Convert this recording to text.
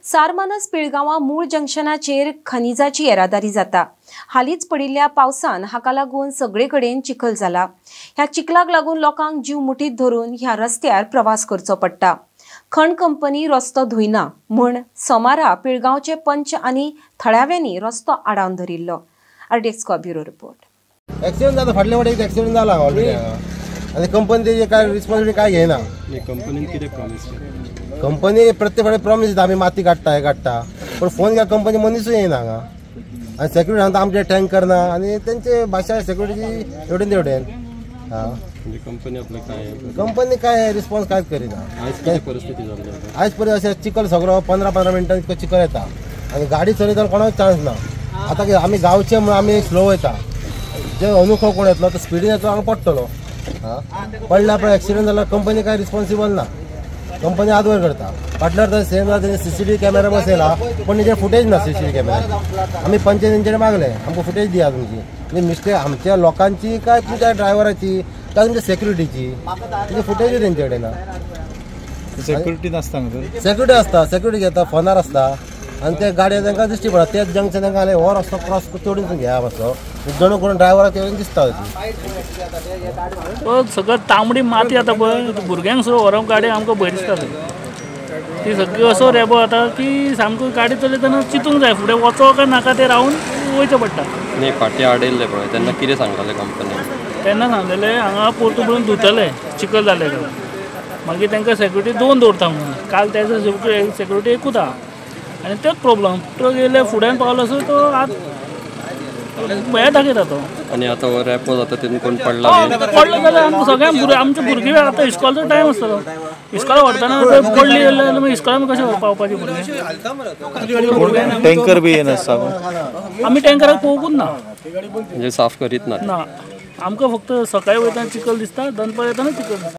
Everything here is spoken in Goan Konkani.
सारमानस पिळगांवां मूळ जंक्शनाचेर खनिजाची येरादारी जाता. हालींच पडिल्ल्या पावसान हाका लागून सगळे कडेन चिखल जाला. ह्या चिखलाक लागून लोकांक जीव मुठीत धरून ह्या रस्त्यार प्रवास करचो पडटा. खण कंपनी रस्तो धुयना म्हूण सोमारा पिळगांवचे पंच आनी थळाव्यांनी रस्तो आडावन धरिल्लो. RDX bureau report. एक्सिडेंट जाता, फाटल्या फावटी एक्सिडेंट जाला ऑलरेडी आनी कंपनी तेजी काय रिस्पॉन्सिबिलिटी काय घेयना. कंपनीन कितें प्रॉमिस केलें? कंपनी प्रत्येक फावटी प्रॉमिस दिता आमी माती काडटा हें काडटा, पूण फोन केल्यार कंपनी मनीसूय येयना हांगा. आनी सेक्युरिटी सांगता आमचे टँकर ना आनी तेंचे भाशा सेक्युरिटीची हेवटेन तेवटेन. हां, म्हणजे कंपनी आपले काय कंपनी काय रिस्पॉन्स कांयच करिना. आयज कितें परिस्थिती जाल्ली? आयज परिस्थिती अशें चिखल सगळो 15-15 मिनटां इतको चिखल येता आनी गाडी चलयतना कोणाक चान्स ना. आतां कितें आमी गांवचे म्हणून आमी स्लो वयता, जे अनुखो कोण येतलो तो स्पिडीन येतलो हांगा पडटलो. हां, पडल्या पण एक्सिडंट जाल्यार कंपनी काय रिस्पॉन्सिबल ना. कंपनी आदवयर करता. फाटल्या वर्सा सेम जाता, तेणी सीसीटीव्ही कॅमेरा बसयला पण तेजेर फुटेज ना. सीसीटीव्ही कॅमेरा आमी पंचायतींचेर मागले आमकां फुटेज दिया तुमची. म्हणजे मिस्टेक आमच्या लोकांची काय तुमच्या ड्रायव्हराची काय तुमच्या सेक्युरिटीची, तुमची फुटेजूय तेंचे कडेन ना. सेक्युरिटी नासता, सेक्युरिटी आसता, सेक्युरिटी घेता, फोनार आसता आनी ते गाडये तांकां दिश्टी पडटा. तेच जंक्शन तांकां आले हो रस्तो क्रॉस तेवटेन घेया मातसो, जणू कोण ड्रायव्हराक तेवटेन दिसता. सगळं तांबडी माती आतां पळय भुरग्यांक सुद्दां व्हरोंक गाडी आमकां भंय दिसता. ती सगळी असो रेबो जाता की सामको गाडी चलयतना चिंतूंक जाय फुडें वचो काय नाका तें रावन वयचें पडटा. न्ही फाटीं आडयल्लें पळय तेन्ना कितें सांगतालें कंपनी? तेन्ना सांगलेलें हांगा पोरतून पळोवन धुतले चिखल जालें काय, मागीर तांकां सेक्युरिटी 2 दवरता म्हणून. काल तेजो सेक्युरिटी एकूच आहा आनी तेच प्रोब्लम. ट्रक येयले फुड्यान पावलो असो तो आत हें दाखयता तो. आनी आतां हो रेपो जाता तितून कोण पडला पडलो जाल्यार आमकां सगळ्यांक आमच्या भुरगीं आतां इस्कॉलचो टायम आसतलो, इस्कॉला व्हरतना पडली जाल्यार मागीर इस्कॉलान कशें पावपाची भुरगीं? टँकर बी येनासता, आमी टँकराक पळोवंकूच ना, म्हणजे साफ करीत ना. ना, आमकां फक्त सकाळी वयतना चिखल दिसता, दनपार येतना चिखल दिसता.